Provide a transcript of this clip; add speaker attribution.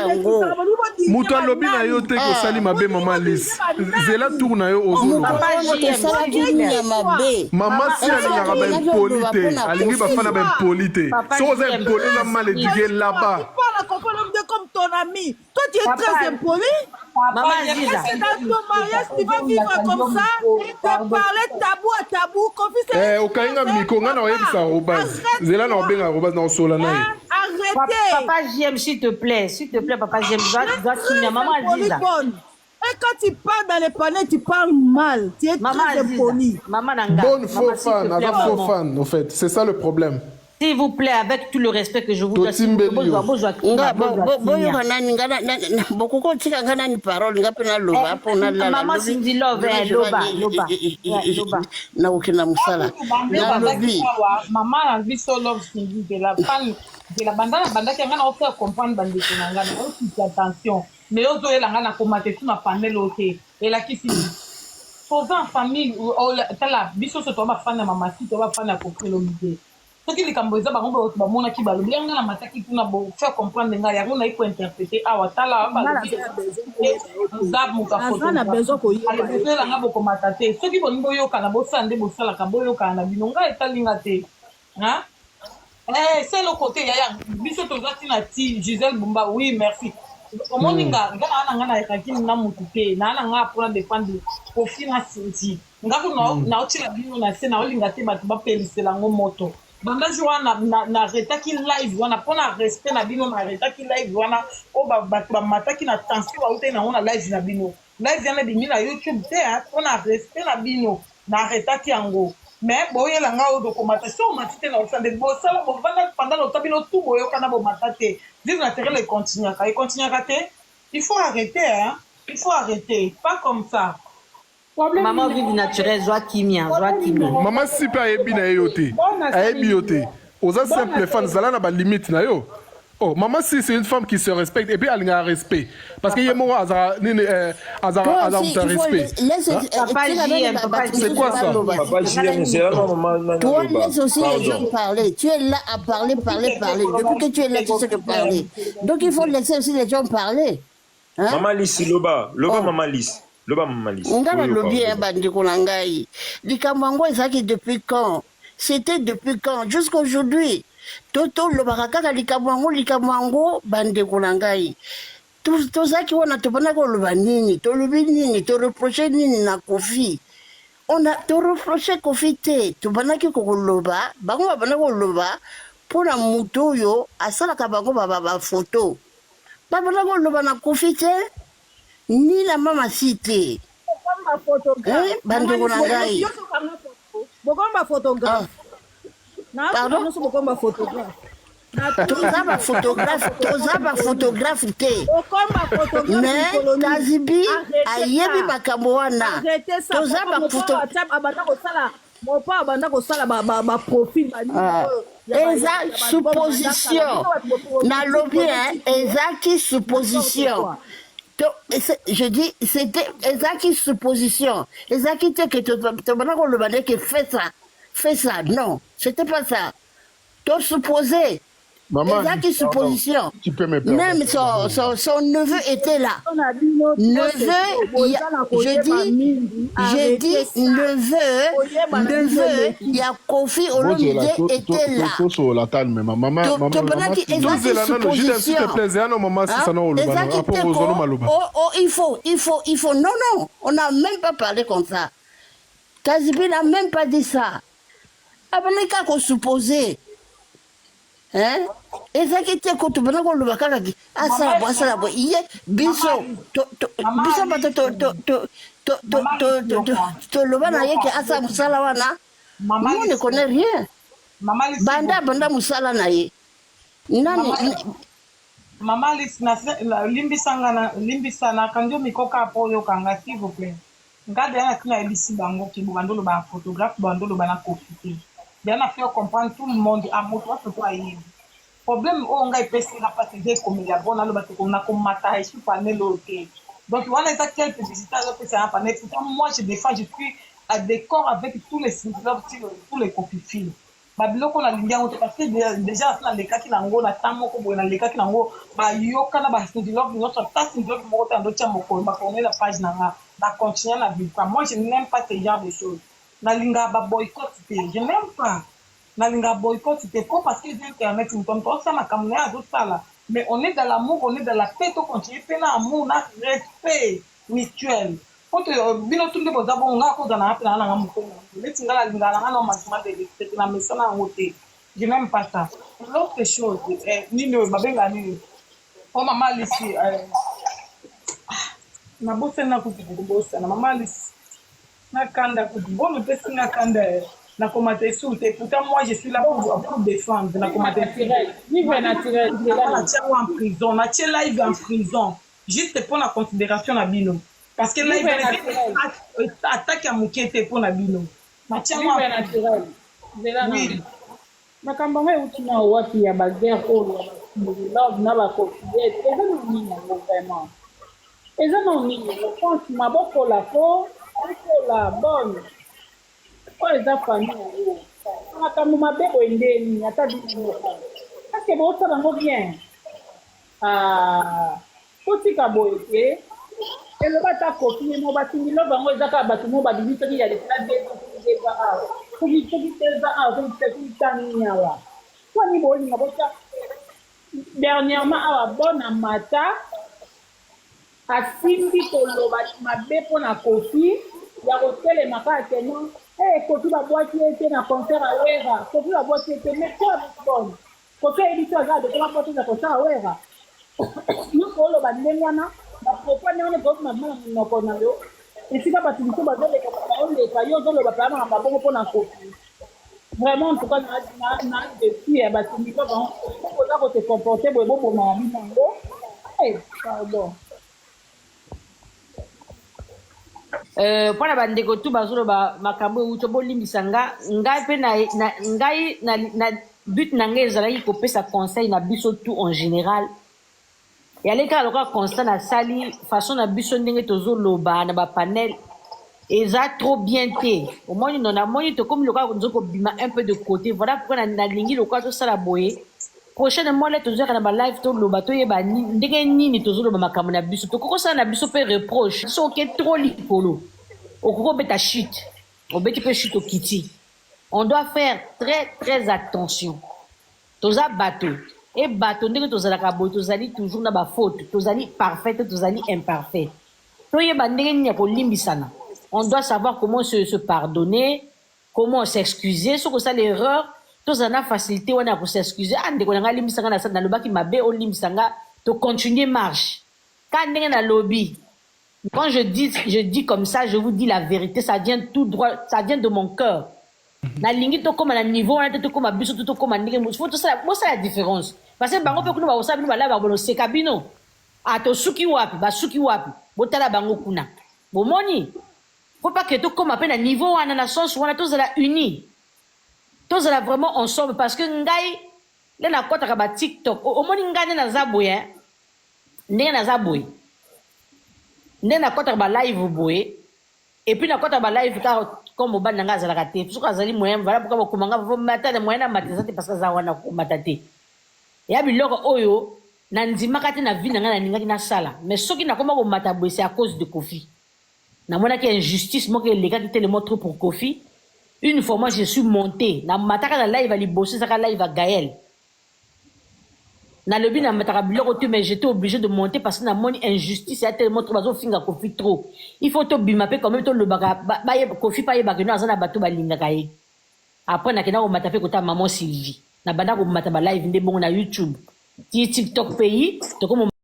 Speaker 1: yango.
Speaker 2: Moto alobi na yo te kosali mabe, mama Alice. Zela tour na yo, ozoloba.
Speaker 1: Tosalaki nini ya mabe?
Speaker 2: Mama si alingaka baimpoli te, alingi bafana baimpoli te. Soki oza impoli, oza mal éduqué là-bas.
Speaker 3: Tu parles à comme ton ami. Toi, tu es très impoli.
Speaker 4: Maman Aziza.
Speaker 3: Dans ton mariage, tu vas vivre comme ça, te parler tabou à tabou. Kofi,
Speaker 2: Eh, okainga miko nga na oyebisa Arobase. Zela na obenga Arobase na osola na ye.
Speaker 3: Arrêtez.
Speaker 4: Papa JM, s'il te plaît, s'il te plaît, papa JM, dois kimia. Maman Aziza.
Speaker 3: Et quand tu parles dans les panels, tu parles mal. Tu es
Speaker 4: Maman
Speaker 3: très
Speaker 4: Aziza.
Speaker 3: impoli.
Speaker 4: Maman Nanga.
Speaker 2: Bonne faux
Speaker 4: Maman, s'il te
Speaker 2: fan,
Speaker 4: plaît,
Speaker 2: aza faux
Speaker 4: maman.
Speaker 2: fan, en fait. C'est ça le problème.
Speaker 4: S'il vous plaît, avec tout le respect que je vous dois,
Speaker 2: Totimbeli yo.
Speaker 1: Nga boyoka nani nga bokoki otika nga nani parole, nga mpe naloba mpo nalala.
Speaker 4: Maman Cindy Love, loba, loba. Loba.
Speaker 1: Nakokenda mosala, nalobi.
Speaker 5: Mama na biso Love Cindy de la fan de la banda na bandaki yanga na ofaire comprendre bandeko na nga na okiti attention, mais ozoyela nga na koma te tu na panel oyo te. Elakisi toza en famille. Tala, biso nyonso toza bafani ya Mamasi, toza bafani ya Kofi Olomide. Soki likambo eza, bango bato bamonaki, balobi yanga na mataki kuna, bofaire comprendre ngai yango nayi kointerpréter awa. Tala, balobi eza moto afotoelanga, bokomata te. Soki bolingi boyokana, bosala nde bosalaka, boyokana na bino. Ngai etalinga te. Se eloko te, yaya. Biso toza ntina ti Gisele Bumba. Oui, merci. Omoni nga, nga naa na nga nayekaki na motu te, naa na nga mpona défendre Kofi na Cindy. Nga ko naotiela bino na se, naolinga te bato bapelisela yango moto. Banda jour wana naarrêtaki live wana mpona respect na bino. Naarrêtaki live wana oyo bato bamataki na tension, bautaki nango na live na bino. Live wana ebimi na YouTube te. Mpona respect na bino, naarrêtaki yango. Mais boyela nga oyo bokomata. So omati te na osande, bosala, bovanda pendant lota bino tu, boyokana, bomata te. Vive naturel econtinuaka, econtinuaka te. Il faut arrêter, hein? Il faut arrêter, pas comme ça.
Speaker 4: Maman Vive naturel, zwa kimia, zwa kimia.
Speaker 2: Mama si mpe ayebi na ye yo te, ayebi yo te. Oza simple fan, zala na balimite na yo. Oh, maman si, c'est une femme qui se respecte et puis elle a un respect. Parce qu'il y a mon azara nini azara azara
Speaker 1: Toi aussi, il faut
Speaker 2: respect.
Speaker 1: laisse.
Speaker 4: Papa JM, papa.
Speaker 2: C'est quoi ça?
Speaker 6: Papa JM, c'est là maman.
Speaker 1: Toi, laisse aussi les gens parler. Tu es là à parler, parler, parler. Depuis que tu es là, tu sais que parler. Donc il faut laisser aussi les gens parler. Hein?
Speaker 6: Maman Lisi, loba, loba.
Speaker 1: Oh.
Speaker 6: Maman Lisi. Loba, Maman Lisi.
Speaker 1: Nga nalobi ya bandeko na ngai, likambo yango ezalaki depuis quand? C'était depuis quand jusqu'aujourd'hui to tolobaka kaka likambo yango, likambo yango. Bandeko na ngai, tozalaki wana, tobandaki koloba nini? Tolobi nini? Toreproche nini na Kofi? On a toreproche Kofi te. Tobandaki koloba, bango babandaki koloba mpona moto oyo asalaka bango bafoto. Babandaki koloba na Kofi te, ni na mama si te. Eh, bandeko na ngai.
Speaker 3: Bokomba photographe.
Speaker 1: Pardon?
Speaker 3: Nyonso bokomba photographe.
Speaker 1: Toza baphotographe, toza baphotographe te.
Speaker 3: Bokomba photographe.
Speaker 1: Mais Kazibi ayebi makambo wana. Toza bafoto
Speaker 3: Abanda kosala mopa, abanda kosala baprofil.
Speaker 1: Eza supposition, nalobi ezaki supposition. Je dis, c'était ezaki supposition, ezaki te ke tobanda koloba nde ke fait ça, fait ça. Non, c'était pas ça. Tosupposé.
Speaker 7: Maman,
Speaker 1: ezaki supposition.
Speaker 7: Tu peux me permettre.
Speaker 1: Même son neveu était là. Neveu, je dis neveu, neveu, il y a Kofi Olomide était là.
Speaker 7: Tosola calme, maman. Maman,
Speaker 1: Tobanaki ezaki
Speaker 2: Tozela nano, s'il te
Speaker 1: supposition.
Speaker 2: plaît, zela no mama sisa na oloba
Speaker 1: Ezaki
Speaker 2: rapport
Speaker 1: te
Speaker 2: ozolo maloba.
Speaker 1: Oh, oh, il faut, il faut, il faut. Non, non, on n'a même pas parlé comme ça. Kazibi n'a même pas dit ça. Abandaki kaka kosupposer. Hein? Ezalaki te ko tobanda koloba kaka asala bo, asala bo. Ye biso biso bato toloba na ye ke asala mosala wana. Nous, on ne connaît rien. Banda banda mosala na ye nani?
Speaker 5: Mama Alice, limbisanga, limbisa, nakangi yo mikoka mpo oyokanga, s'il vous plaît. Nga deya na ntina yebisi bango ke bobanda oloba na photographe, bobanda oloba na Kofi te. Deya na faire comprendre tout le monde a moto wa photo ayebi problème oyo. Ngai epesi nga mpasi, eza ekomela bon, naloba nakomata esu panel oyo te. Donc wana eza quelque visiteur azopesa na panel. Pourtant moi je défends, je suis à d'accord avec tous les Cindy, tous les Kofifils. Ba biloko nalingi yango te parce que dejà nasi nalekaki na ngo na temps moko boye nalekaki na ngo bayoka na ba Cindy-Love nionso ata Cindy-Love moko te ando tia mokolo ba corne na page na nga na continue na vivre moi je n'aime pas ce genre de choses nalingaka ba boycott te je n'aime pas nalingaka boycott te po parce que eza internet moto moto azosala makambo na ye azosala mais on est dans l'amour on est dans la paix to continue pe na amour na respect mutuel Po te bino tout nde boza bongo nga akoza nanga pe nanga nanga mukongo neti nga nalingaka nanga nao manquement de respect te na mesana yango te je n'aime pas ça l'autre chose eh, nini oyo babengaka nini o mama alisi eh, nabosani na kutu kobosana mama alisi na kanda kutu bon opesi nga kanda eh. nakomata esuku te pourtant moi je suis là pour défendre nakomata esuku natia en prison natie live en prison juste pona consideration na bino parce que live attaque ya moke te pona bino natia
Speaker 8: naturel zela na makambo yango euti na wapi ya baguerre oyo ya love na bacofiete eza na nini yango vraiment eza na nini yango franchement bokola ko bokola bonne oyo eza famille yango makambo mabe boye nde nini ata bino moko parceke bosala yango bien Ah, totika boye te eloba ata kofi ye moko basingi love yango eza kaka bato moko babimi soki ya lisila deux ans soki deux ans awa soki soki deux ans awa soki soki ta nini awa mpo nini bolinga botya dernièrement awa bona mata asimbi koloba mabe mpo na kofi ya kotelema kaka ke non hey, eh, kofi babwaki ye te na concert ya wera kofi babwaki ye te mais toi bonne Koffi ayebi te aza adoka ba poto za kosala werra. Yo koloba ndenge wana ba propos ndenge wana ekobima na monoko na yo esika bato mosusu bazoleka baoleka yo ozoloba mpenza makambo ya bongo mpo na Koffi. Vraiment en tout cas na na na déçu ya bato miko bango mpo boza ko se comporter boye bobomaka bino yango. Eh, pardon.
Speaker 4: Euh, mpo na bandeko tu bazoloba makambo euti bolimbisa nga ngai mpe na, na, ngai na, na but na ngai ezalaki kopesa conseil na biso tout en général yale kaka lokola constat nasali façon na biso ndenge tozoloba na bapanel eza trop bien te omoni no namoni tokomi lokola nzo kobima un peu de côté voilà pourquoi nalingi lokola tosala boye Prochainement le tozwaka na ba live toloba toyeba ndenge nini tozoloba makambo na biso tokoki kosala na biso mpe reproche soki oke trop likolo okoki obeta chute obeti mpe chute okiti on doit faire très très attention toza bato e bato ndenge tozalaka boye tozali toujours na bafaute tozali parfait te tozali imparfait toyeba ndenge nini ya kolimbisana on doit savoir comment se, se pardonner Comment s'excuser soki osali erreur tozala na facilité wana ya ko s'excuser ah ndeko na ngai limbisa ngai nalobaki mabe olimbisa nga to continuer marche ka ndenge nalobi quand je dis je dis comme ça je vous dis la vérité ça vient tout droit ça vient de mon cœur nalingi tokóma na niveau wana te tokóma biso to tokóma ndenge mosusu fo tosala bosala différence parce que bango mpe kuna bakosala bino balaba boloseka bino ah tosuki wapi basuki wapi botala bango kuna bomoni Faut pas que tokoma pe na niveau wana na sens wana tozala unis. Tozala vraiment ensemble parce que ngai nde nakotaka ba TikTok omoni ngai nde naza boye hein? Ndenge naza boye nde nakotaka ba live boye et puis nakotaka ba live kaka comme mobali na ngai azalaka te soki azali moyen voilà pourquoi bakoma ngai mata na moyen na mata eza te parce que aza wana komata te ya biloko oyo nandimaka te na vie na ngai nalingaki nasala mais soki nakoma komata boye c'est à cause de Koffi Namonaki injustice moko elekaki tellement trop pour Koffi. Une fois moi je suis monte, na mataka na live ya liboso ezaka live ya Gaël. Nalobi na mataka biloko te mais j'étais obligé de monter parce que namoni injustice ya tellement trop bazofinga Koffi trop. Il faut tobima pe quand même tolobaka ba, Koffi pe ayebaka no aza na bato balingaka ye. Après nakenda komata pe kota maman Sylvie. Nabanda komata ba live nde bongo na YouTube. Ti TikTok pays tokomo.